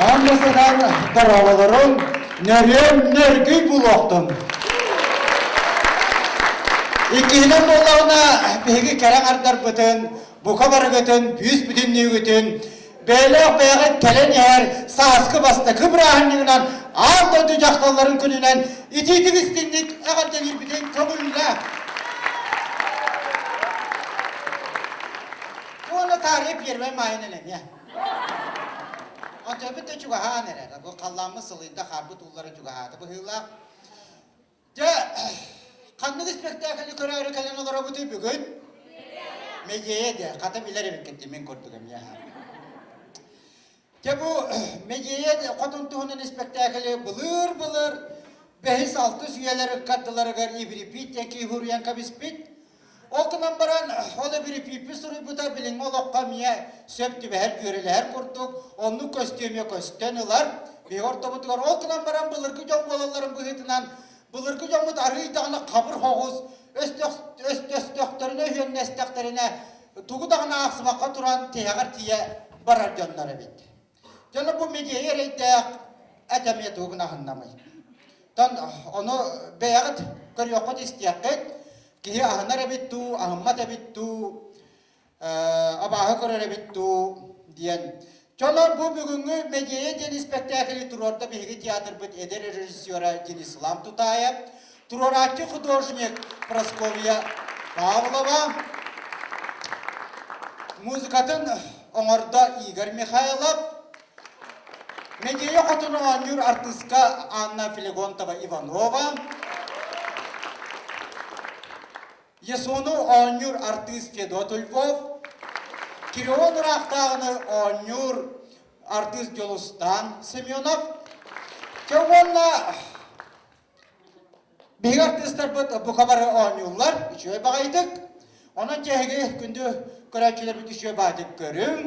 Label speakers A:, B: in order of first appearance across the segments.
A: Аан бастатан дорооболорун нөрүөн нөргүй булуохтун. Иккиһинэн буоллаҕына, биһиги кэрэ ардарбытын, бука барыгытын, бүүс бүтүннүүгүтүн бэйэлээх бэйэҕит кэлэн иһэр сааскы бастакы бырааһынньыгынан аан дойду дьахталларын күнүнэн итиитик истиҥник эҕэрдэлиирбитин көҥүллээ. Уонна таарыйа первай маайынан эмиэ. Онтубут да чугаһаан эрэр. Бу халлааммыт сылыйда, хаарбыт ууллара чугаһаата быһыылаах. Дьэ, ханнык испэктээкили көрөөрү кэлэн олоробутуй бүгүн? Медея диэ, хата билэр эбиккин мин курдук эмиэ. Дьэ бу Медея хотун туһунан испэктээкили былыр-былыр бэһис-алтыс үйэлэр ыккардыларыгар Еврипид диэн киһи суруйан кэбиспит. Ол гынан баран, ол Еврипидпит суруйбута билиҥҥи олоххо эмиэ сөп түбэһэр, дьүөрэлэһэр курдук, оннук көстүү эмиэ көстөн ылар. Биһиги ортобутугар ол гынан баран былыргы дьон буолалларын быһыытынан, былыргы дьоммут арыый даҕаны хабыр хоҕус, өстөстөхтөрүнэ, үһүөннэстэхтэринэ тугу даҕаны аахсыбакка туран тиһэҕэр тиийэ барар дьоннор эбит. Дьоно бу медиа эрэйдээх эт эмиэ тугу гынаһыннамый? Тон ону бэйэҕит көрүөххүт истиэххит, киһи аһынар эбит дуу, аһыммат эбит дуу, абааһы көрөр эбит дуу диэн. Дьонор бу бүгүҥҥү Медиа диэн испэктээкили туруорда биһиги театрбыт эдэр режиссера Денислав Тутаев, туруорааччы художник Прасковья Павлова, музыкатын оҥордо Игорь Михайлов, Медея хотун оонньуур артыыска Анна Флегонтова-Иванова, Ясону оонньуур артыыс Федот Львов, Кирион ыраахтааҕыны оонньуур артыыс Дьулустаан Семенов, Чэ уонна Биһиги артыыстарбыт бука бары оонньууллар, үчүгэй баҕайытык. Онон дьэ эһиги күндү көрөөччүлэрбит үчүгэй баҕайытык көрүҥ.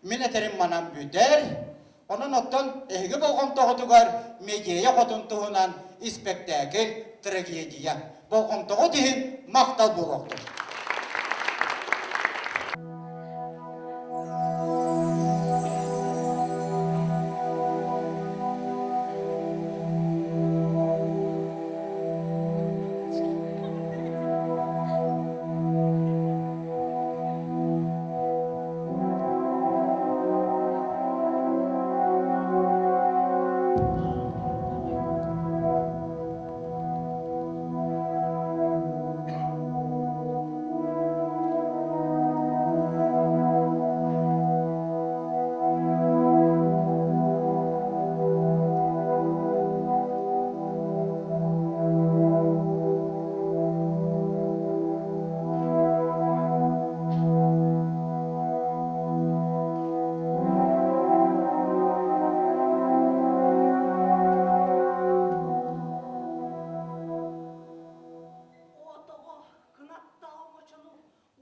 A: Мин этэрим манан бүтэр. Онон оттон эһиги болҕомтоҕутугар Медея хотун туһунан испэктээкил, трагедия. Болҕомтоҕут иһин махтал буолуохтун.
B: Отоҕо кынаттаах оҥочону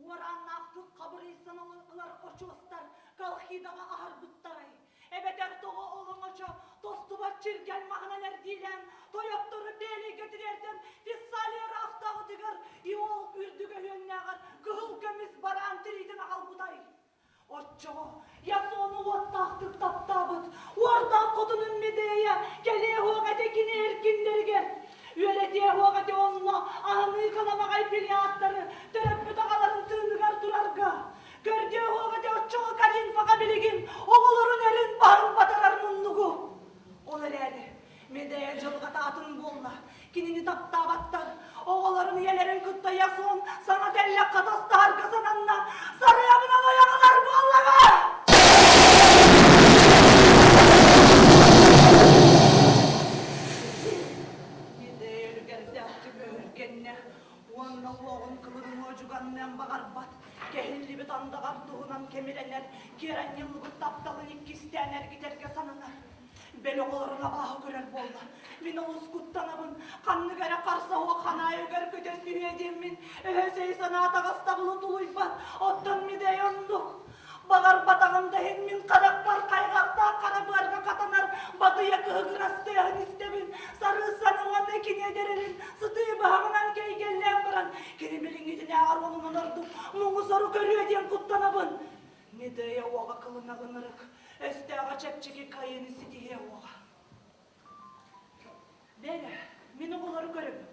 B: уорааннаахтык хабырыйсан ылар очуостар Колхидаҕа аһарбыттарай? Эбэтэр тоҕо ол оҥочо тостубат чиргэл маһынан эрдиилээн тойоттору Пелийгэ тириэрдэн Фессалия ыраахтааҕытыгар Иол үрдүк өһүөннээҕэр кыһыл көмүс бараан тириитин аҕалбытай? Оччоҕо Ясону уоттаахтык таптаабыт, уордаах хотунун Медея кэлиэ уох этэ кини эркиннэригэр. Үөрэтиэ уох этэ онно аһыныы халамаҕай пелиаттары төрөппүт аҕаларын тыыныгар турарга. Көрдүө уох этэ оччоҕо Каринфаҕа билигин оҕолорун эрин баһын батарар муннугу. Ол эрээри Медея дьылҕата атын буолла. Кинини таптаабаттар. Оҕолорун ийэлэрин кытта Ясон саҥа тэллэх хатастаһарга сананна. Сарыабынан ойоҕолор буоллаҕа! Медея үлүгэрдээхтик өһүргэннэ уонна уоҕун кылын муодьуганныан баҕарбат. Кэһиллибит андаҕар туһунан кэмирэнэр, киэр анньыллыбыт тапталын иккистээн эргитэргэ сананар. Бэл оҕолорун абааһы көрөр буолла. Мин олус куттанабын. Ханнык эрэ харса уох ханаайыгар көтөн түһүө диэммин, өһөс өй санаа таҕыстабылы тулуйбат. Оттон Мидэй оннук. Баҕарбатаҕым да иһин мин харахпар хайҕахтаах хара быарга хатанар батыйа кыһыгырас тыаһын истэбин. Сарыыссаны уонна кини эдэрэрин сытыы баһаҕынан кэйгэллээн баран, кини билиҥҥитинээҕэр уонунан ордук муҥу-сору көрүө диэн куттанабын. Медея уоҕа кылына ынырык. Өстөөх. үлэҕэ чэпчэки кыайыыны ситиһиэ уоҕа. Бэрэ, мин оҕолору көрөбүн.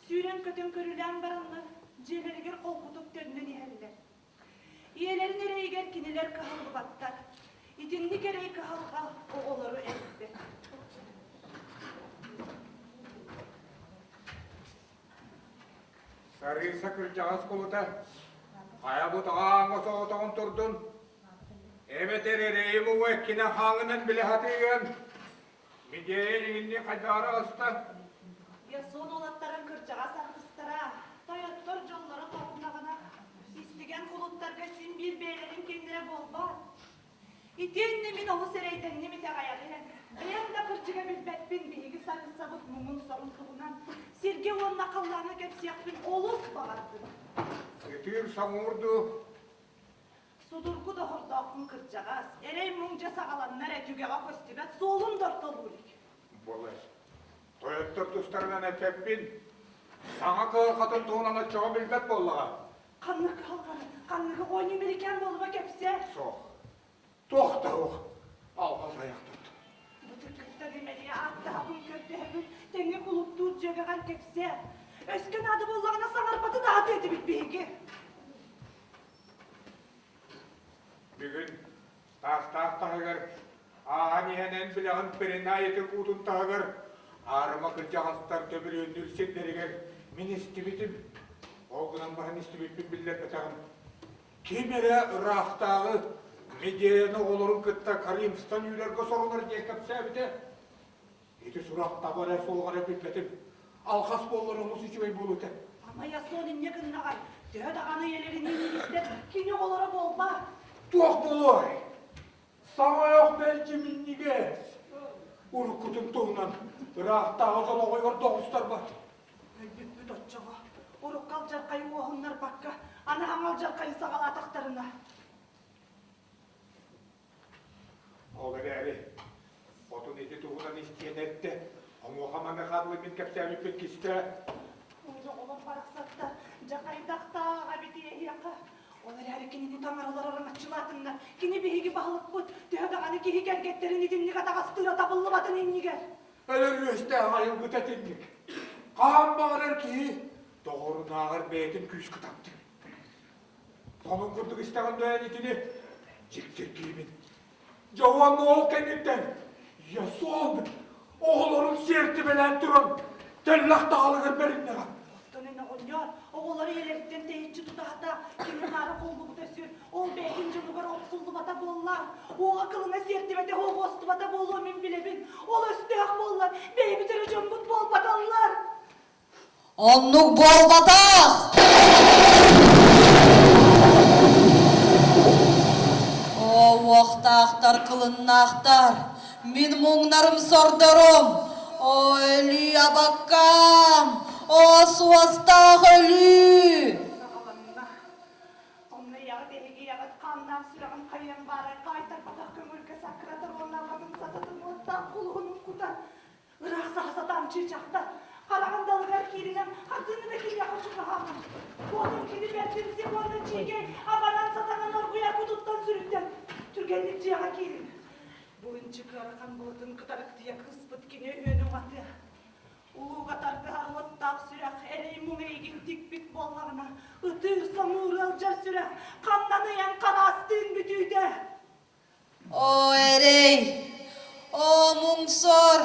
B: Сүүрэн-көтөн көрүлээн бараннар, дьиэлэригэр холкутук төннөн иһэллэр. Ийэлэрин эрэйигэр кинилэр кыһаллыбаттар. Итинник эрэй кыһалҕа оҕолору элбэх.
C: Сарыыса кырдьаҕас кулута хайа бу таҕааҥҥа соҕотоҕун турдун, эбэтэр эрэйим уҥа эккинэ хааҥынан билэ сатыыгын. Медея иҥинни хайдаҕара аста.
B: Ясон уолаттарын кырдьаҕас аргыстара, тойоттор дьоллоро тоҕуннаҕына, истигэн кулуттарга син биир бэйэлэрин киэннэрэ буолбаат. Итиэннэ мин олус эрэйдэнним итэҕэйэҕин. Бэйэм да кырдьыга билбэппин биһиги сарыссабыт муҥун-сорун туһунан сиргэ уонна халлааҥҥа кэпсиэхпин олус баҕардым.
C: Ытыыр соҥуур дуу?
B: Судургу доҕордоохпун кырдьаҕас, эрэй-муҥ дьэ саҕаланна эрэ түгэҕэ көстүбэт суолун да ортолуур илик.
C: Буолар. Тойоттор тустарынан эппэппин. Саҥа кыһалҕатын туһунан оччоҕо билбэт буоллаҕа.
B: Ханнык кыһалҕаны, ханныгы оонньуу мэликээн буолуба кэпсээ.
C: Суох. Туох да суох. Алҕас айах тут.
B: Бытыккыттан имэрийэ ааттаһабын көрдөһөбүн, тэҥҥэ кулуттуур дьүөгэҕэр кэпсээ. Өскө наада буоллаҕына саҥарбаты да аһатыа этибит биһиги.
C: Бүгүн Таастаах таһыгар ааһан иһэн эн билэҕин Перенаайытын уутун таһыгар аарыма кырдьаҕастар төбүрүөннүүр сирдэригэр мин истибитим. Ол гынан баран истибиппин биллэрбэтэҕим. Ким эрэ ыраахтааҕы Медеяны оҕолорун кытта Каримстан үүрэргэ сорунар диэн кэпсээбитэ. Ити сурах таба эрэ суоҕа эрэ билбэтим. Алҕас буоллар олус үчүгэй буолуо этэ.
B: Амайа суон инньэ гыннаҕай, төһө даҕаны ийэлэриниин илистэр, кини оҕолоро буолбаат.
C: Туох буолуой? Саҥа ойох мэлдьи минньигэс. Уруккутун туһунан ыраахтааҕы дьолоҕойгор доҕустарбат.
B: Өлбүппүт оччоҕо. Урукку алдьархайы уоһуннарбакка, аны хаҥа алдьархайы саҕалаатахтарына.
C: Ол эрээри, хотун ити туһунан истиэн эттэ, онуоха маныаха мин кэпсээбиппит кистээ.
B: Оҕолор барахсаттар, дьэ хайдахтаах эбит эһиэхэ. Ол эрээри кинини таҥаралар араҥаччылаатыннар, кини биһиги баһылыкпыт, төһө даҕаны киһи кэргэттэрин итинник атаҕастыыра табыллыбатын иннигэр.
C: Өлөр үөстээх айылгыта итинник. Хаһан баҕарар киһи доҕорунааҕар бэйэтин күүскэ таптыыр. Сонун курдук истэҕин дуо эн итини? Дьиктиргиибин. Дьэ уонна ол кэнниттэн Ясон оҕолорун сиэртибэлээн туран тэллэх таҕалыгар бэриннэҕэ.
B: Оттон эн оҕонньор оҕолору ийэлэриттэн тэйиччи тутаата, кини хаара холбубута сүр, ол бэйэтин дьонугар охсуллубата буолла. Уола кылына сиэртибэтэ оҕуостубата буолуо мин билэбин. Ол өстөөх буоллар, бэйэбит эрэ дьоммут буолбаталлар.
D: Оннук буолбатах! Оо, уохтаахтар, кылыннаахтар, мин муҥнарым сордорум, оо, өлүү абаккам, оо, суостаах өлүү!
B: Саҕаланна. Онно ийэҕит эһиги ийэҕит хааннаах сүрэҕин хайыан баарай хаайтарбатах көҥүлгэ саккыратар уонна аҕатын сататын уоттаах кулуһунун кутар Ыраах саха сатаан чыычаахта, хараҕын далыгар кииринэн хартыына да киһиэхэ чугаһааман. Куотун кини бэрдимсик уонна чиикэй абаран сатанан оргуйар кутуттан сүрүттэн түргэнник дьиэҕэ киирин. Бу ынчык ыарахан былытын кытарыктыйа кыыспыт кини өһүөнү уматыа. Улууга тардыһар уоттаах сүрэх эрэй-муҥ эйигин тикпит буоллаҕына, ытыыр-соҥуур ыалдьар сүрэх ханнан ыйан хараастыын бүтүүтэ.
D: Оо, эрэй! Оо, муҥсор!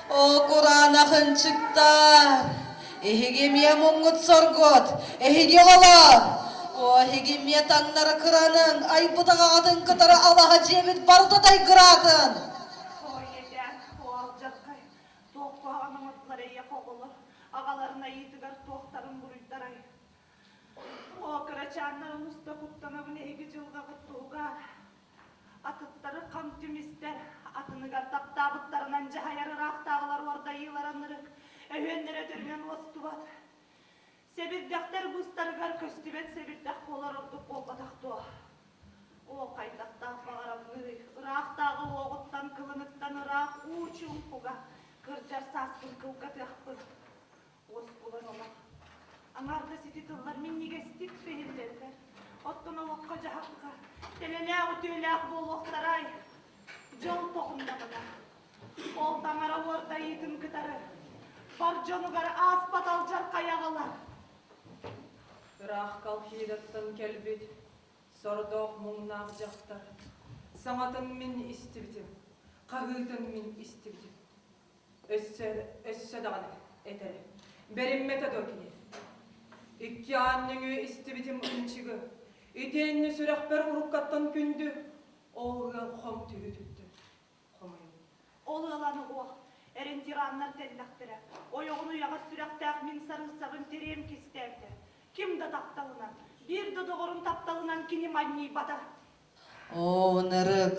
D: Оо, кураанах ынчыктар! Эһиги эмиэ муҥҥут соргут! Эһиги оҕолор! Оо, эһиги эмиэ таҥнары кыраныҥ, айбыт аҕаҕытын кытары алаһа дьиэбит барыта тайгыраатын!
B: Ой, эдэр, уолдьаххай, туох куһаҕан оҥордулар эйиэхэ оҕолор, аҕаларын айыытыгар туохтарын буруйдарай? Оо, кырачааннар олус да куттанабын эһиги дьылҕаҕыт туһугар. Атыттары хам түмүстэр, атыныгар таптаабыттарынан дьаһайар ыраахтааҕылар уордайыылара ынырык, өһүөннэрэ өтөрүнэн уостубат. Сэбирдэхтэр быыстарыгар көстүбэт сэбирдэх буолар ордук буолбатах дуо? Оо, хайдахтаах баҕарабыный, ыраахтааҕы уоҕуттан, кылыныттан ыраах уу чуумпуга кырдьар сааспын кылгатыахпын. Уоскулар олох. Аҥаардас ити тыллар минньигэстик да иһиллэллэр. Оттон олоххо-дьаһахха тэлэлээх үтүөлээх буолуохтарай. Дьол. Бар дьонугар ааспат алдьархай аҕалар.
E: Ыраах Колхидаттан кэлбит сордоох муҥнаах дьахтар саҥатын мин истибитим, хаһыытын мин истибитим. Өссө, өссө даҕаны этэрэ, бэриммэтэ дуо кини? Икки аан нөҥүө истибитим ынчыгы, итиэннэ сүрэхпэр уруккаттан күндү ол ыал хом түһүүтүттэн хомойон.
B: Ол ыаланы уох, эрин тираннар тэллэхтэрэ, ойоҕун уйаҕас сүрэхтээх мин сарыыссабын тириэм кистээбитэ. Ким да тапталынан, биир да доҕорун тапталынан кини манньыйбата.
D: Оо, ынырык,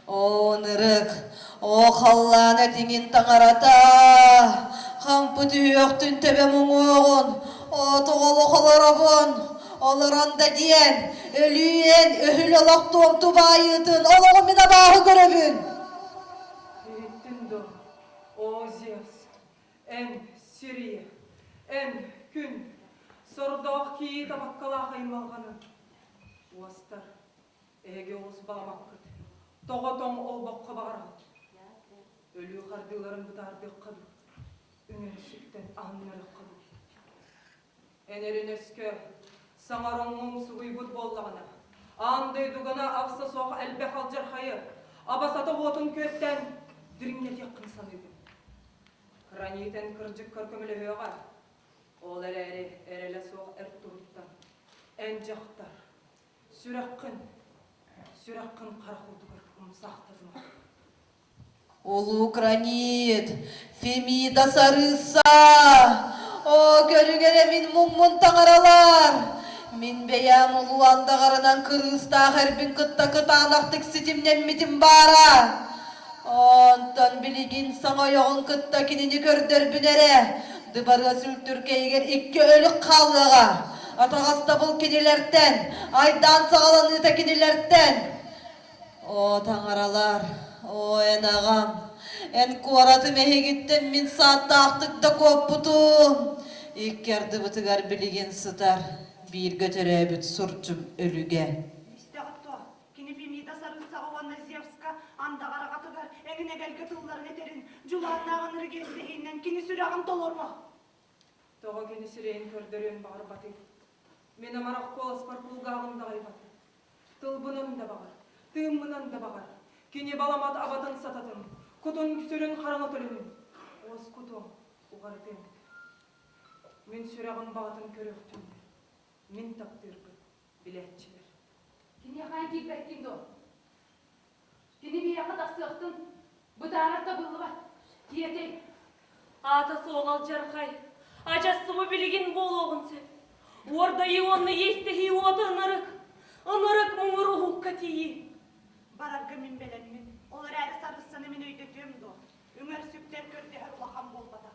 D: оо, ынырык, оо, халлаан этиҥин таҥарата, хампы түһүөхтүн төбөм уҥуоҕун, оо, тоҕолох олоробун, олорон да диэн, өлүү-эн, өһүл олох туомту баайыытын олоҕу мин абааһы көрөбүн.
E: Иһиттин дуо, оо, Зевс, эн, Сирия, эн, күн, сордоох киит абаккалаах аймалҕаны Уостар, эһиги олус баҕабаккыт, тоҕо тоҥ олбоххо баҕараҕыт? Өлүү хардыыларын бытаардыахха дуу, үҥэн-сүктэн аһыннарыахха дуу? Эн эрин өскө саҥароҥҥуҥ сугуйбут буоллаҕына, аан дойдугана ахса суох элбэх алдьархайы, абасата уотун күөттээн дириҥнэтиэххин саныыбын. Гранитен кырдьыккар көмөлөһүөҕэ, ол эрээри эрэлэ суох эр туһуттан Эн дьахтар, сүрэххин, сүрэххин харах уутугар умсаахтатыма.
D: Улуу Гранит, Фемида сарыысса! Оо, көрүҥ эрэ мин муҥмун таҥаралар! Мин бэйэм улуу андаҕарынан кырыыстаах эрбин кытта кытаанахтык ситимнэммитим баара. Онтон билигин саҥа ойоҕун кытта кинини көрдөрбүн эрэ, дыбарыас үлтүркэйигэр икки өлүк хаалыаҕа. Атаҕастабыл кинилэртэн, айдаан саҕаланыыта кинилэртэн. Оо, таҥаралар, оо, эн аҕам, эн куоратым эһигиттэн мин сааттаахтык да куоппутум. Икки ардыбытыгар билигин сытар бииргэ төрөөбүт сурдьум өлүгэ.
B: Истэҕит дуо? Кини Фемида сарыыссаҕа уонна Зевска андаҕар аҕатыгар эҥин эгэлгэ тылларын этэрин, дьулааннааҕын ырыгиэстэһиинэн кини сүрэҕин толоруо.
E: Тоҕо кини сирэйин көрдөрүөн баҕарбатый? Мин амарах куоласпар кулгааҕын даҕайбатым. Тылбынан да баҕар, тыыммынан да баҕар, кини баламат абатын сататын, кутун сүрүн хараҥа төлөнүн, уоскутуом, уҕарытыам этэ. Мин сүрэҕим баҕатын көрүөхтүннэр, мин таптыырбын билээччилэр.
F: Киниэхэ эн киирбэккин дуо? Кини биһиэхэ тахсыахтын, бытаарар табыллыбат. Тиэтэй.
G: Аата суох алдьархай, адьас субу билигин буолуоҕун сөп. Уордайыы уонна иэстэһии уота ынырык, ынырык муҥур уһукка тиийии.
B: Барарга мин бэлэммин, ол эрээри сарыссаны мин өйдөтүөм дуо? Үҥэр-сүктэр көрдөһөр улахан буолбатах.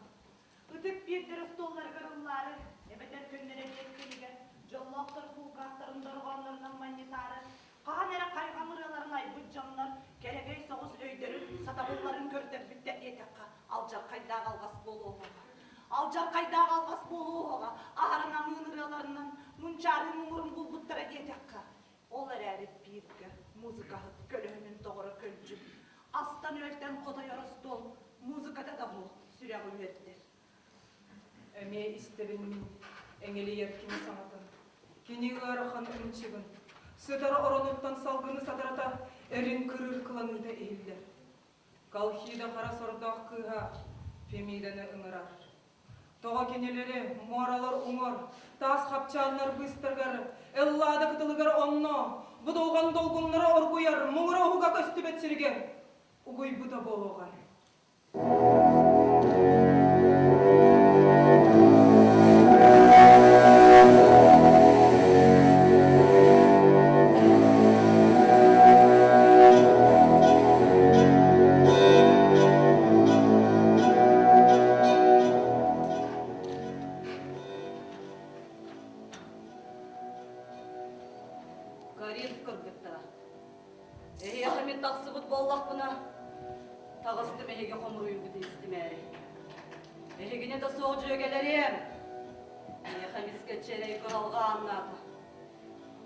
B: Ытык биирдэр остуолларыгар ыллаары, эбэтэр көннөрөн иэскэнигэр дьоллоохтор кулгаахтарын дорҕооннорунан манньытаары, хаһан эрэ хайҕам ырыаларын айбыт дьоннор кэрэгэй соҕус өйдөрүн, сатабылларын көрдөрбүттэр диэтэххэ, алдьархайдаах алҕас буолуоҕа. Алдьархайдаах алҕас буолуоҕа, аһарын амыын ырыаларынан мунчаарыы муҥурун булбуттара диэтэххэ, ол эрээри бииргэ музыкаһыт көлөһүнүн тоҕоро көлдьүн, астан-үөлтэн хотойор остуол музыката да буол сүрэҕи үөрдэр.
E: Эмиэ истэбин мин эҥэлийэр кини саҥатын, кини ыарахан ынчыгын, сытар оронуттан салгыны сатарата эрин кырыыр кыланыыта иһиллэр. Колхида хара сордоох кыыһа Фемиданы ыҥырар. Тоҕо кинилэри муоралар уҥуор, таас хапчааннар быыстарыгар, Эллада кытылыгар онно, будулҕан долгуннара оргуйар муҥура уһуга көстүбэт сиригэр угуйбута буолуоҕай.
D: Карин кыргыттара. Эһиэхэ мин тахсыбыт буоллахпына, таҕыстым эһиги хомуруйбут истимээри. Эһигини да суох дьүөгэлэриэм. Миэхэ эмискэ чэрэй кыһалҕа ааннаата.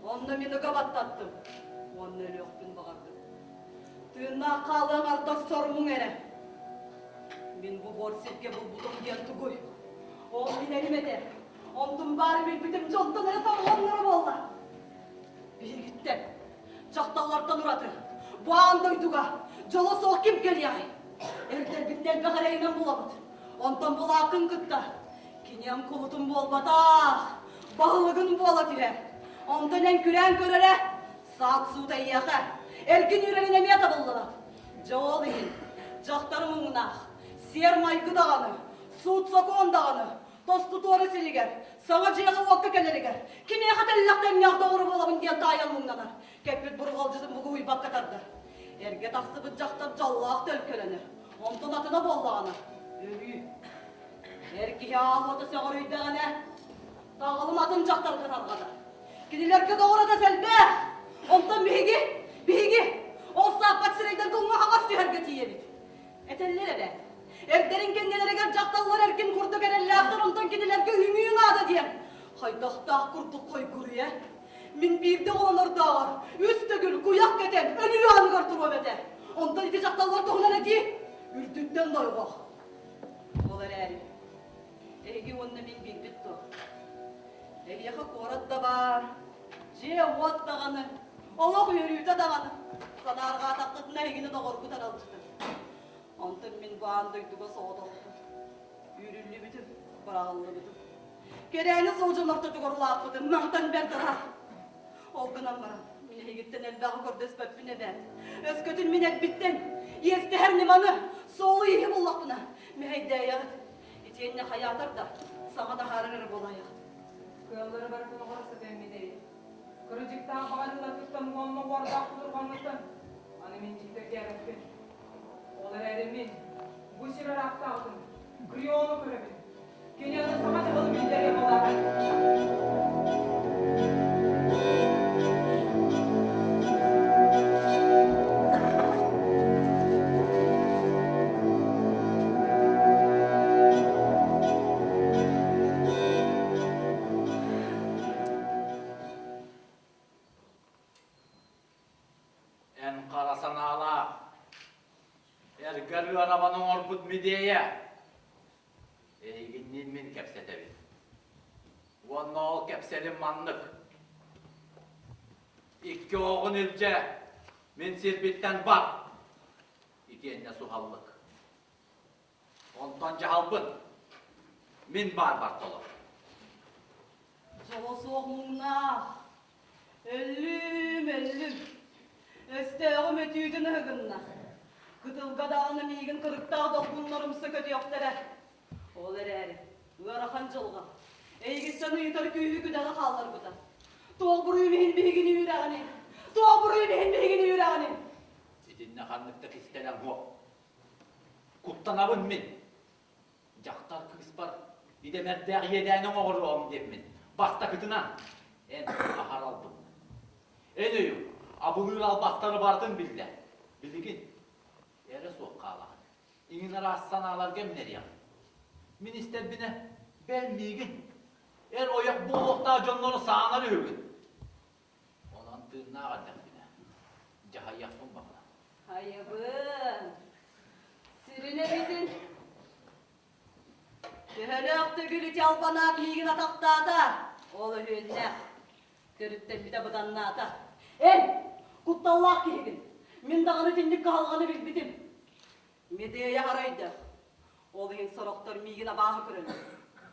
D: Онно мин ыга баттаттым уонна өлүөхпүн баҕардым. Тыыннаах хаалыаҥ ардах сор муҥ эрэ. Мин бу буор сиргэ булбутум диэн тугуй? Ол мин эрим этэ. Онтум баары билбитим дьонтон эрэ табылланнара буолла. Биһигиттэн, дьахталлартан ураты, бу аан дойдуга дьоло суох ким кэлиэҕэй? Эрдэрбитин элбэх эрэйинэн булабыт. Онтон булааккын кытта киниэм кулутун буолбатах, баһылыгын буола түһэр. Онтон эн күрээн көрөрө, саат-суут эйиэхэ, эргин үүрэрин эмиэ табыллыбат. Дьэ ол иһин дьахтар муҥнаах, сиэр-майгы даҕаны, суут-сокуон даҕаны тосту туора сиригэр, саҥа дьиэҕэ-уокка кэлэригэр кимиэхэ тэллэх тэҥнээх доҕоро буолабын диэн таайан муҥнанар, кэппит бурҕалдьытын бугуһуйбакка тардар. Эргэ тахсыбыт дьахтар дьоллоох төлкөлөнөр, онтон атына буоллаҕына өлүү. Эр киһи аал уота сөҕүрүйдэҕинэ, таҕылым атын дьахтарга тарҕанар. Кинилэргэ доҕоро да элбэх. Онтон биһиги, биһиги ол сааппат сирэйдэргэ уҥа-хаҥас түһэргэ тиийэбит. Этэллэр эбээт, эрдэрин кэннилэригэр дьахталлар эркин курдук эрэллээхтэр, онтон кинилэргэ үҥүү наада диэн. Хайдахтаах курдук хойгуруйа. Мин биирдэ оҕолордооҕор үс төгүл куйах кэтэн өлүү ааныгар туруом этэ. Онтон ити дьахталлар туһунан этии үрдүттэн дойҕох. Ол эрээри эһиги уонна мин биирбит дуо? Эһиэхэ куорат да баар, дьиэ-уот даҕаны, олох үөрүүтэ даҕаны. Санаарҕаатаххытына эһигини доҕоргут аралдьытар. Онтон мин бу аан дойдуга соҕотохпун. Үүрүллүбүтүм, быраҕыллыбытым. Кэрээни сылдьан ортотугар улааппытым, мантан бэрт ыраах. Ол гынан баран, мин эһигиттэн элбэҕи көрдөспөппүн эбээт. Өскөтүн мин эрбиттэн иэстэһэр ньыманы, суолу-ииһи буллахпына, мэһэйдээйэҕит. Итиэннэ хайаатар да саҥа таһаарар эрэ буолаайаҕыт.
E: Кыаллары барытын оҕоро сытыам мин Кырдьыктаах баҕарыыларгыттан уонна уордаах кутурҕаҥҥыттан аны мин дьиктиргээбэппин. Ол эрээри мин бу сир ыраахтааҕытын Криону көрөбүн. Кини аны саҥа дьаһалы биллэриэ буолаарай?
H: Эн хара санаалаах, эргэр ыарабан оҥорбут Медея, эйигинниин мин кэпсэтэбин. Уонна ол кэпсэлим маннык. Икки оҕоҕун илдьэ мин сирбиттэн бар, итиэннэ суһаллык. Онтон дьаһалбын мин баарбар толор.
D: Дьоло суох муҥнаах, өллүм, өллүм. Өстөөҕүм өтүүтүн ыһыгынна. Кытылга даҕаны миигин кырыктаах долгуннар умса көтүөхтэрэ. Ол эрээри, ыарахан дьылҕа эйигиттэн ыйытар күүһү-күдэҕи хаалларбыта. Туох буруйум иһин биһигини үүрэҕиний? Туох буруйум иһин биһигини үүрэҕиний?
H: Итиннэ ханнык да кистэлэҥ суох. Куттанабын мин. Дьахтар кыыспар идэмэрдээх иэдээни оҥоруом диэммин. Бастакытынан, эн аһаралбын. Эн өйүҥ абылыыр албастары барытын биллэ. Билигин эрэ суох хаалаҕын. Иҥин араас санааларга эмнэриэҕин. Мин истэрбинэ, бэл миигин, эр ойох буолуохтаах дьоннору саанар үһүгүн. Онон тыыннаах эрдэхпинэ, дьаһайыахпын баҕарабын.
D: Айыбын, сүрүн эбитин. Төһөлөөх төгүл ити албанаат миигин атахтаата, ол өһүөннээх, төрүттэммитэ быданнаата. Эн, кутталлаах киһигин, мин даҕаны итинник кыһалҕаны билбитим. Медея арайда. Ол иһин сорохтор миигин абааһы көрөллөр.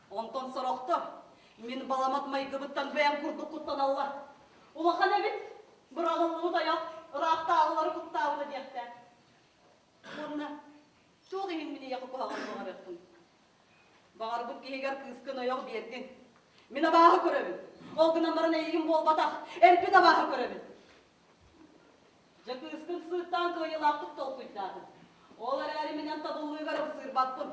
D: Онтон сорохтор мин баламат майгыбыттан бэйэм курдук куттаналлар. Улахан эбит, быраҕыллыбыт айах ыраахтааҕылары куттаабыта диэхтээх. Уонна туох иһин мин ийэхэ куһаҕаны баҕарыахпын? Баҕарбыт киһигэр кыыскын ойох биэрдин. Мин абааһы көрөбүн. Ол гынан баран эйигин буолбатах, эрбин абааһы көрөбүн. Дьэ кыыскын сыыттаан кыайыылаахтык толкуйдаатым. Ол эрээри мин эн табыллыыгар ымсыырбаппын.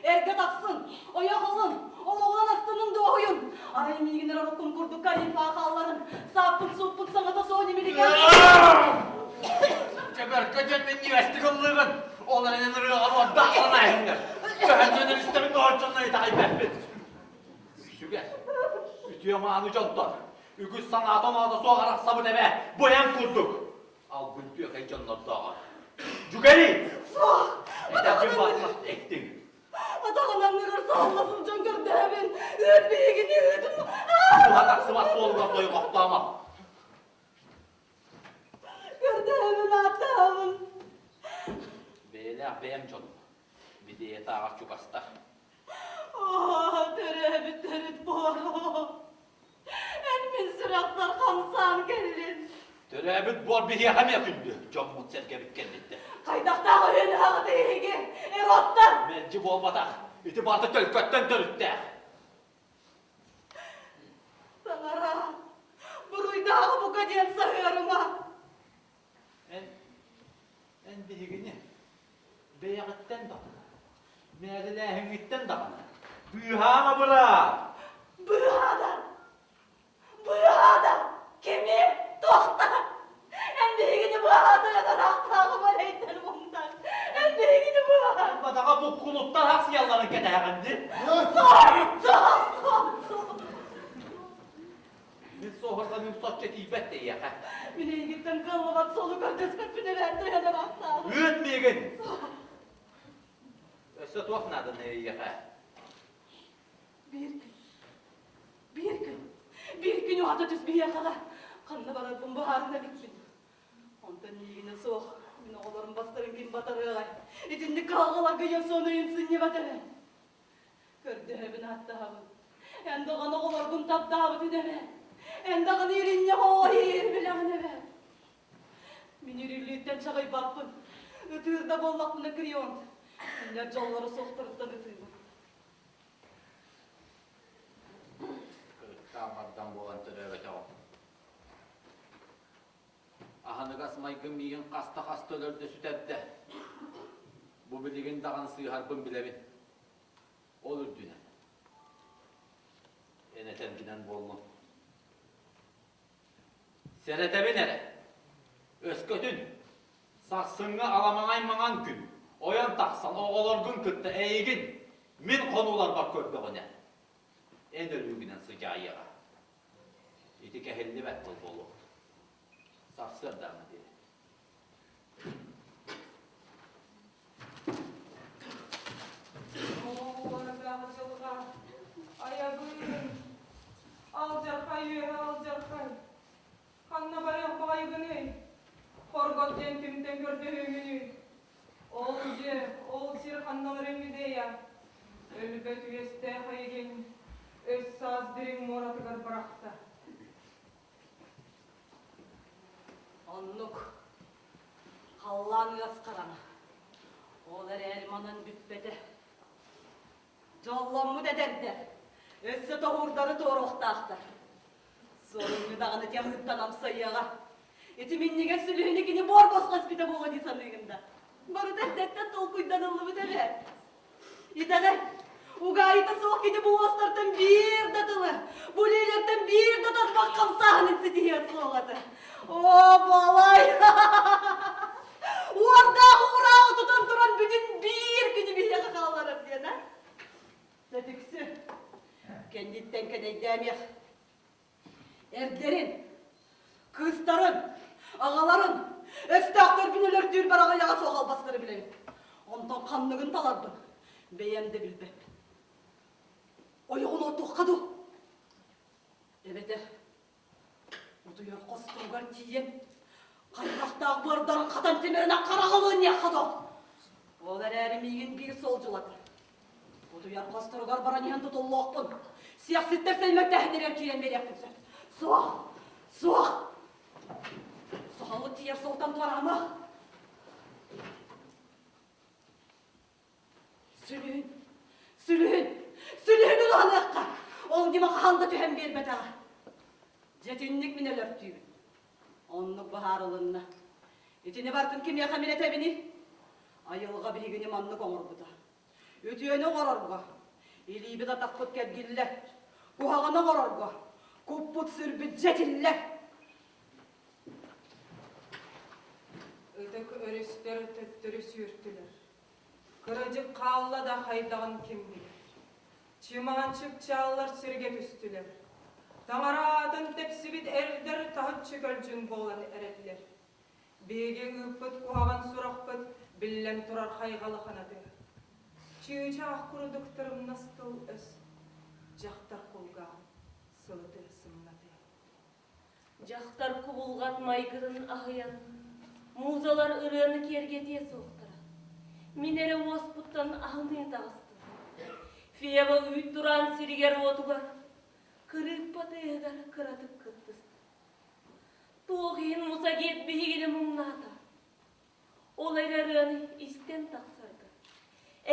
D: Эргэ тахсын, ойох ылын, олоҕунан астынын дуоһуйун. Арай миигин эрэ уруккум курдук Карифа хаалларын, сааппын-сууппун саҥата суох ньимиликэн.
H: Дьэ бэркэ диэн минньигэстик ыллыыгын. Ол эрэн ырыаҕар уордаах санаа иһиннэр. Төһөннөн истэбин доҕордьонно итэҕэйбэппин. Үксүгэр үтүө мааны дьонтон Үгүс санаата-оноото суох арахсабын эбээ, бу эн курдук. Албын түөкэй дьоннордооҕор. Дьүгэри!
D: Суох!
H: Этэргин барытын эттиҥ.
D: Атаҕын анныгар салла сылдьан көрдөһөбүн. Ыыт биһигини ыытын.
H: Туһа тахсыбат суолугар дойҕохтоомо.
D: Көрдөһөбүн, ааттаһабын.
H: Бэйэлээх бэйэм дьонум. Бидейэтааҕар чугастар.
D: Оо, төрөөбүт төрүт буорум. Эн мин сүрэхпэр хамсаан кэллин.
H: Төрөөбүт буор биһиэхэ эмиэ күндү, дьоммут-сэргэбит кэнниттэн.
D: Хайдахтаах өһүөн аҕата эһиги, эроттар?
H: Мэлдьи буолбатах, ити барыта төлкөттөн төрүттээх.
D: Таҥара, буруйдааҕы бука диэн саһыарыма.
H: Эн, эн биһигини бэйэҕиттэн даҕаны, мээрилээһиҥҥиттэн даҕаны быыһаама быраат!
D: Быыһаата! Быыһаата! Кими? Туохта? Эн биһигини быыһаатыҥ ыраахтааҕы балейтан муҥтан. Эн биһигини быыһаа!
H: Бадаҕа буккулуттар ахсыйалларын кэтэһэҕин дии.
D: Суох! Суох! Суох! Суох!
H: Мин суоһурҕаныым соччо тиийбэт да эйиэхэ.
D: Мин эйигиттэн кыаллыбат суолу көрдөспөппүн эбээт тойон ыраахтааҕы.
H: Ыыт миигин! Өссө туох нааданы эйиэхэ?
D: Биир күн. Биир күн. Биир күн уһата түс биһиэхэҕэ. Ханна барарбын быһаарына иликпин. Онтон миигинэ суох. Мин оҕолорум бастарын ким батарыаҕай? Итинник кыһалҕаларга Ясон өйүн сынньыбат эрэ. Көрдөһөбүн, ааттаһабын. Эн даҕаны оҕолоргун таптаабытын эбэ. Эн даҕаны иринньэх оҕо иһин билэҕин эбэ. Мин үрүллүүттэн чаҕыйбаппын. Ытыыр да буоллахпына Крион. Кинилэр дьоллоро суохтарыттан ытыыбын.
H: Кырыктаах бардам буолан төрөөбөтөҕүм. Аһыныгас майгым миигин хаста-хаста өлөрдө сүтэрдэ. Бу билигин даҕаны сыыһарбын билэбин. Ол үрдүнэн. Эн этэргинэн буоллун. Сэрэтэбин эрэ. Өскөтүн сарсыҥҥы аламаҥай маҥан күн ойон тахсан оҕолоргун кытта эйигин мин хонууларбар көрдөҕүнэ, эн өлүүгүнэн сыдьаайыаҕа. Ити кэһиллибэт тыл буолуохтун. Сарсыардааҥҥа диэри.
E: Оҕолордаах дьылҕа айабыын, алдьархай үөһэ алдьархай. Ханна барыах баҕайыгыный? Хоргот диэн кимтэн көрдөһүүгүнүй? Ол дьиэ, ол сир ханналарын Медея? Өлбөт үөстээх эйигин өс-саас дириҥ муоратыгар бырахта.
D: Оннук. Халлаан ыас хараҥа. Ол эрээри манан бүппэтэ. Дьолломмут эдэрдэр өссө тоһуурдары туоруохтаахтар. Суорумньу даҕаны тиаһыттан амсайыаҕа. Ити минньигэс сүлүһүнү кини буор босхо испитэ буолуо дии саныыгын да. Барыта эрдэттэн толкуйданыллыбыт эбээт. Итэҕэй, угаайыта суох кини бу уостартан биир да тылы, бу илиилэртэн биир да тарбах хамсааһынын ситиһиэ суох этэ. Оо, балай! Уордаах уурааҕы тутан туран бүтүн биир күнү биһиэхэ хаалларар диэн, а? Сэтикси, кэнниттэн кэнэйдээмиэх. Эрдэрин, кыыстарын, аҕаларын, өстөөхтөрбүн өлөрдүүр бараҕайаҕа суох албастары билэбин. Онтон ханныгын таларбын бэйэм да билбэппин. Ойоҕун оттуохха дуу? Эбэтэр утуйар хосторугар тиийэн хайдахтаах быардарын хатан тимиринэн хараҕалыанньахха доо? Ол эрээри миигин биир суол дьулатар. Утуйар хосторугар баран иһэн тутуллуохпун. Сиэхситтэр сэймэктээһиннэригэр киирэн биэриэхпин сөп. Суох! Суох! Суһаллык тиийэр суолтан туораама. Сүлүһүн! Сүлүһүн! Сүлүһүн улаһыныахха! Ол ньыма хаһан да түһэн биэрбэтэҕэ. Дьэ итинник мин өлөртүүбүн. Оннук быһаарылынна. Итини барытын кимиэхэ мин этэбиний? Айылҕа биһигини маннык оҥорбута. Үтүөнү оҥорорго, илиибит атахпыт кэргиллэр, куһаҕаны оҥорорго, куппут-сүрбүт дьэтиллэр.
E: Ытык өрүстэр төттөрү сүүртүлэр. Кырдьык хаалла да хайдаҕын ким билэр. Чымаан чыпчааллар сиргэ түстүлэр. Таҥара аатын тэпсибит эрдэр таһыччы көлдьүн буолан эрэллэр. Биһиги ыыппыт куһаҕан сурахпыт биллэн турар хайҕалы ханатыа. Чыычаах курдук тырымнас тыл-өс, дьахтар кулгааҕын сылытыа сымнатыа.
G: Дьахтар кубулҕат майгытын аһыйан, музалар ырыаны киэргэтиэ суохтара. Мин эрэ уоспуттан аһыныы таҕыстым. Феба үүт тураан сиригэр-уотугар, кырыыппа тыаһыгар кыратык кыттыста. Туох иһин Мусагет биһигини муҥнаата? Ол эрэ ырыаны истэн тахсарга,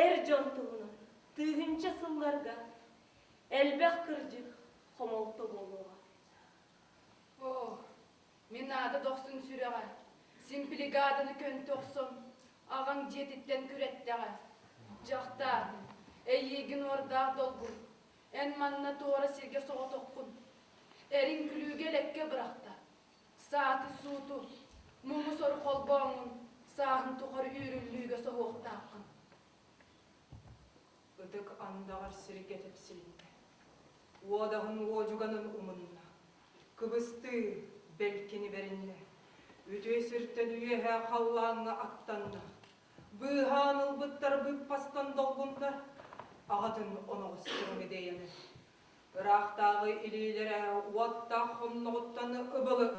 G: эр дьон туһунан тыһыынча сылларга элбэх кырдьык хомолто буолуоҕа.
F: Оо, мин аада дохсун сүрэҕэ, симплигаданы көнтө охсон, аҕаҥ дьиэтиттэн күрэттэҕэ. Дьахтаар, эйиигин уордаах долгуй, эн манна туора сиргэ соҕотоххун. Эриҥ күлүүгэ элэккэ бырахта. Сааты-сууту, муҥу-сору холбооҥҥун сааһын тухары үүрүллүүгэ соһуохтааххын.
E: Ытык андаҕар сиргэ тэпсилиннэ. Уодаһын уодьуганын умунна. Кыбыстыы, бэлкини бэриннэ. Үтүө сиртэн үөһэ халлааҥҥа аттанна. Быыһаан ылбыттар быыппастан долгуннар. Аҕатын оноҕосторун Медеяны. Ыраахтааҕы илиилэрэ уоттаах хонноҕуттан ыбылы.